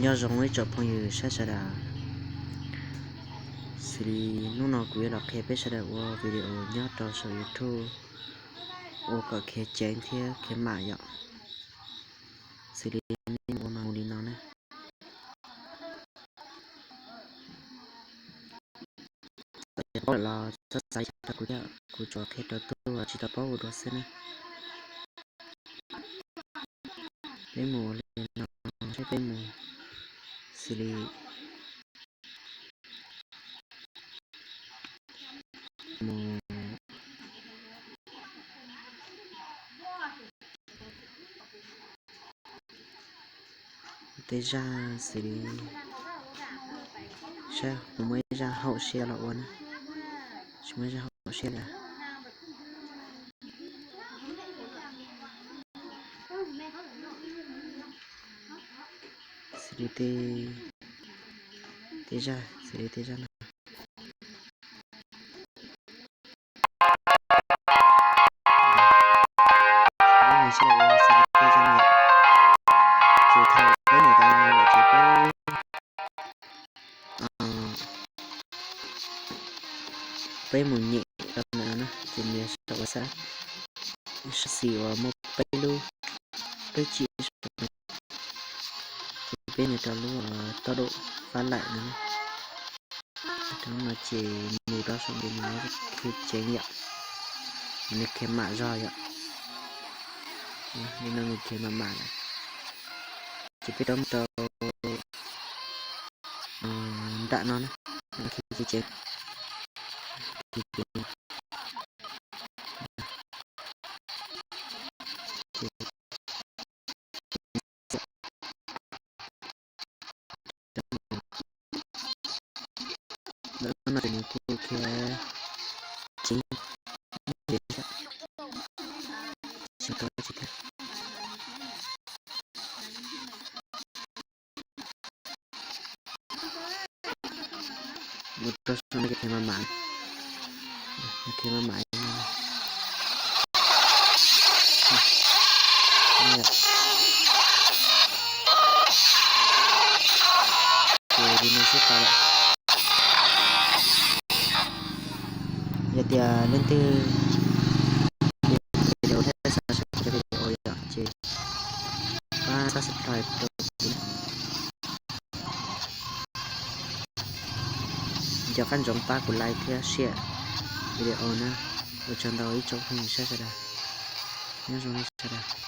Nyob zoo ib tsoom phooj ywg saib sawv daws, xws li hnub no kuv yuav los qhia peb sawv daws ua video nyob rau saum YouTube ua kom khiav ceev thiab khiav mam yom. Xws li nej ua mas mus li no na. Txawm paub lawm los txhob xav li cas rau kuv thiab, kuv tsuas qhia rau tus uas tsis tau paub ua dua xwb na. Peb mus ua li no, saib peb mus xws li mus tej zaj xws li, saib kuv muaj ib zaj haum siab los ua na, tsis muaj ib zaj haum siab li. Xws li tej, tej zaj, xws li tej zaj no. Ces thaum peb mus tau no lawm ces peb, peb mus nyem rau ntawm no na, ces nias saum uas xab, sab xis uas muaj peb lub, peb tsim, ces peb nias rau lub tốc độ phát lại no. Rau no ces mus rau saum ces nws khiav ceev yom, nws khiav mam zog yom. Li no nws khiav mam mam lawm. Ces peb rov mus rau nram no na, khiav ceev. Ntawm no ces nws kuj khiav ceev, tsis tau dab tsi thiab. Mus rau saum no ces khiav mam mam, khiav mam mam. Ces li no xwb tau lawm. Yog tias leej twg video thiab xav saib cov video yom ces pab subscribe rau kuv. Nco qab ntsoov pab kuv like thiab share video na. Ua tsaug ntau ib tsoom phooj ywg saib sawv daws. Nyob zoo nej sawv daws.